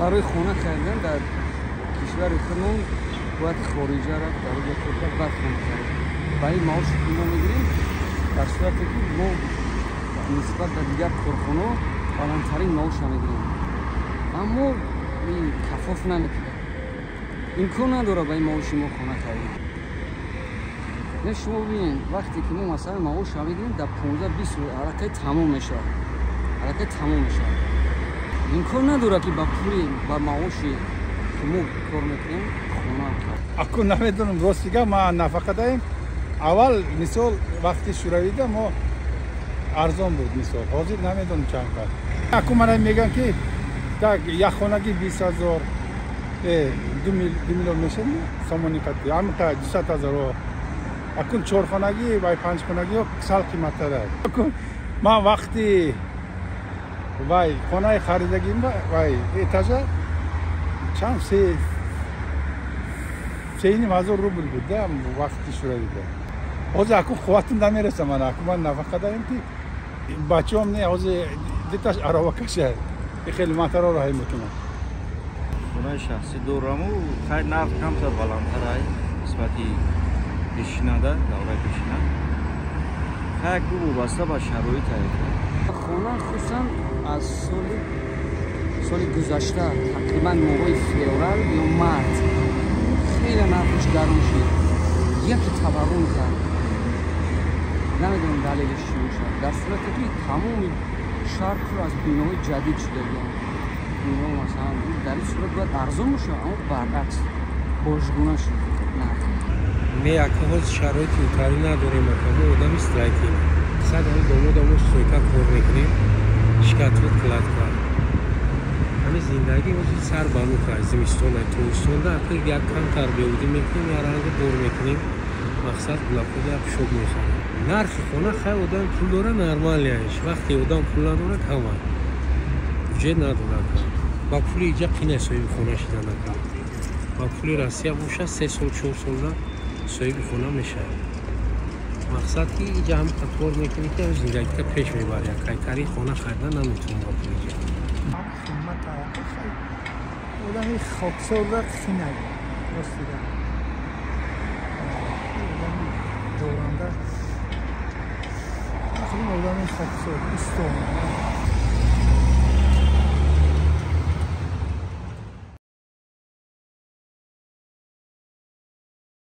Барои хона харидан дар кишвари худмон бояд хориҷа рафт, дар оҷа кор кард, баъд хона харид. Ба ин маоши ки мо мегирем, дар сурате ки мо нисбат ба дигар корхонаҳо баландтарин маоша мегирем, аммо ин кафоф намекунад, имкон надорад ба ин маоши мо хона харид. Не, шумо бибинед, вақте ки мо масалан маоша мегирем, дар 15-20 рӯз аллакай тамом мешавад, аллакай тамом мешавад. Имкон надорад, ки ба пули, ба маоши ки мо кор мекунем, хона харид. Акун намедонам, рости гап, ма нафақа даем. Аввал, мисол, вақти шӯравида мо арзон буд, мисол, ҳозир намедонам чанд қад. Акун мана мегӯям, ки так як хонагӣ 20 000, 2 миллион мешад сомони қати, ҳамқа 200 000. Акун чорхонагӣ ва панҷхонагиҳо сал қиматтар аст. Акун ман вақти вай хонаи харидагим, вай этажа чанд, 3,5 ҳазор рубл буд да вақти шӯравида. Ҳозир акун қувватим намереса мана. Акун ман нафақа даем, ки бачаҳом не, ҳозир диташ аровакаша, хеле матароро ҳай мекунам. Хонаи шахсӣ дораму, хай, нарх камтар баландтар ай нисбати пешинада, давраи пешина. Хай, ку вобаста ба шароит ай. Хона, хусусан аз соли гузашта, тақрибан моҳҳои феврал ё март, хеле нархш гарон шуд, яке таваррум кард. Намедонам, далелиш чӣ мешавад, дар сурате ки тамоми шаҳр пур аз биноҳои ҷадид шудагианд. Бино, масалан, дар ин сурат бояд арзон бошад, аммо баръакс, божгуна шуд нарх. Не, ака, ҳозир шароити утарӣ надорем, ака. Мо одами строитель, сад ҳами домодамо стройка кор мекунем, штукатур, кладка. Ҳами зиндагӣ ҳозир сар ба нуха. Зимистона, тобистонда, ака, як камтар беҳудӣ мекунем, як ранги бор мекунем, мақсад гулапода як шоб мехарем. Нархи хона, хай, одам пул дора, нормалияш, вақте одам пул надора, кама бюджет надора, ака. Ба пули иҷа қина соҳиби хона шидан, ака. Ба пули Россия боша, 3 сол, 4 солда соҳиби хона мешавад. Мақсад ки иҷа ҳам кор мекунӣ, ки зиндагита пеш мебари, кайтари хона харидан наметавонӣ ба пули иҷа. Одами хоксорра қинай, ростида. Одами доранда, одами хоксор устон.